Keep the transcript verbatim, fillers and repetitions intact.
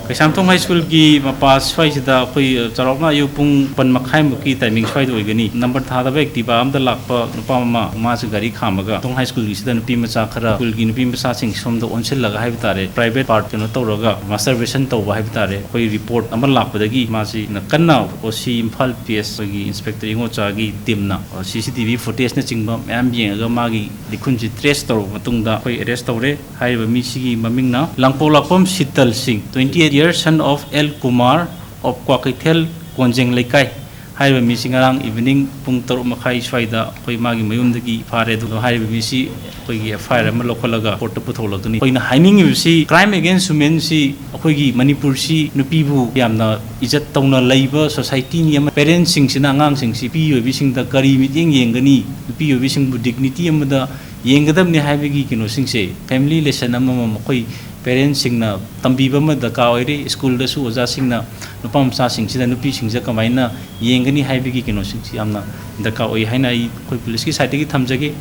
ꯀꯩꯁꯥꯝꯊꯣꯡ ꯍꯥꯏ ꯁ꯭ꯀꯨꯜꯒꯤ ꯃꯄꯥ ꯁ꯭ꯋꯥꯏꯁꯤꯗ ꯑꯩꯈꯣꯏ, ꯑ, ꯆꯥꯎꯔꯥꯛꯅ ꯑꯌꯨꯛ ꯄꯨꯡ ꯃꯥꯄꯟ ꯃꯈꯥꯏꯃꯨꯛꯀꯤ timing ꯁ꯭ꯋꯥꯏꯗ ꯑꯣꯏꯒꯅꯤ꯫ Number ꯊꯥꯗꯕ Activa ꯑꯃꯗ ꯂꯥꯛꯄ ꯅꯨꯄꯥ ꯑꯃ, ꯃꯥꯁꯦ ꯒꯥꯔꯤ ꯈꯥꯝꯃꯒ ꯀꯩꯁꯥꯝꯊꯣꯡ ꯍꯥꯏ ꯁ꯭ꯀꯨꯜꯒꯤꯁꯤꯗ ꯅꯨꯄꯤ ꯃꯆꯥ ꯈꯔ, ꯁ꯭ꯀꯨꯜꯒꯤ ꯅꯨꯄꯤ ꯃꯆꯥꯁꯤꯡ ꯁꯣꯝꯗ ꯑꯣꯟꯁꯤꯜꯂꯒ ꯍꯥꯏꯕ ꯇꯥꯔꯦ, private part ꯀꯩꯅꯣ ꯇꯧꯔꯒ masturbation ꯇꯧꯕ ꯍꯥꯏꯕ ꯇꯥꯔꯦ꯫ ꯑꯩꯈꯣꯏ report ꯑꯃ ꯂꯥꯛꯄꯗꯒꯤ ꯃꯥꯁꯤꯅ ꯀꯟꯅ OC ꯏꯝꯐꯥꯜ PS ꯑꯩꯈꯣꯏꯒꯤ inspector ꯏꯉꯣꯆꯥꯒꯤ teamꯅ, ꯑ, CCTV footageꯅꯆꯤꯡꯕ ꯃꯌꯥꯝ ꯌꯦꯡꯉꯒ ꯃꯥꯒꯤ ꯂꯤꯈꯨꯟꯁꯤ trace ꯇꯧꯔꯕ ꯃꯇꯨꯡꯗ ꯑꯩꯈꯣꯏ arrest ꯇꯧꯔꯦ꯫ ꯍꯥꯏꯔꯤꯕ ꯃꯤꯁꯤꯒꯤ ꯃꯃꯤꯡꯅ ꯂꯥꯡꯄꯣꯛꯂꯥꯛꯄꯝ ꯁꯤꯇꯜ ꯁꯤꯡ, twenty eight years, son of L Kumar of Kwakeithel ꯀꯣꯟꯖꯦꯡ ꯂꯩꯀꯥꯏ꯫ ꯍꯥꯏꯔꯤꯕ ꯃꯤꯁꯤ ꯉꯔꯥꯡ evening ꯄꯨꯡ ꯇꯔꯨꯛ ꯃꯈꯥꯏ ꯁ꯭ꯋꯥꯏꯗ ꯑꯩꯈꯣꯏ ꯃꯥꯒꯤ ꯃꯌꯨꯝꯗꯒꯤ ꯐꯥꯔꯦ꯫ ꯑꯗꯨꯒ ꯍꯥꯏꯔꯤꯕ ꯃꯤꯁꯤ ꯑꯩꯈꯣꯏꯒꯤ FIR ꯑꯃ ꯂꯧꯈꯠꯂꯒ courtꯇ ꯄꯨꯊꯣꯛꯂꯛꯀꯅꯤ꯫ ꯑꯩꯈꯣꯏꯅ ꯍꯥꯏꯅꯤꯡꯉꯤꯕꯁꯤ crime against womenꯁꯤ ꯑꯩꯈꯣꯏꯒꯤ ꯃꯅꯤꯄꯨꯔꯁꯤ ꯅꯨꯄꯤꯕꯨ ꯌꯥꯝꯅ ꯏꯖꯠ ꯇꯧꯅ ꯂꯩꯕ societyꯅꯤ ꯑꯃ, parentsꯁꯤꯡꯁꯤꯅ ꯑꯉꯥꯡꯁꯤꯡꯁꯤ ꯅꯨꯄꯤ ꯑꯣꯏꯕꯤꯁꯤꯡꯗ ꯀꯔꯤ ꯃꯤꯠꯌꯦꯡ ꯌꯦꯡꯒꯅꯤ, ꯅꯨꯄꯤ ꯑꯣꯏꯕꯤꯁꯤꯡꯕꯨ dignity ꯑꯃꯗ ꯌꯦꯡꯒꯗꯕꯅꯤ ꯍꯥꯏꯕꯒꯤ ꯀꯩꯅꯣꯁꯤꯡꯁꯦ, family lesson ꯑꯃꯃꯝ ꯑꯩꯈꯣꯏ parentsꯁꯤꯡꯅ ꯇꯝꯕꯤꯕ ꯑꯃ ꯗꯔꯀꯥꯔ ꯑꯣꯏꯔꯦ꯫ ꯁ꯭ꯀꯨꯜꯗꯁꯨ ꯑꯣꯖꯥꯁꯤꯡꯅ ꯅꯨꯄꯥ ꯃꯆꯥꯁꯤꯡꯁꯤꯗ ꯅꯨꯄꯤꯁꯤꯡꯁꯦ ꯀꯃꯥꯏꯅ ꯌꯦꯡꯒꯅꯤ ꯍꯥꯏꯕꯒꯤ ꯀꯩꯅꯣꯁꯤꯡꯁꯤ ꯌꯥꯝꯅ ꯗꯔꯀꯥꯔ ꯑꯣꯏ ꯍꯥꯏꯅ ꯑꯩ ꯑꯩꯈꯣꯏ policeꯀꯤ sideꯇꯒꯤ ꯊꯝꯖꯒꯦ꯫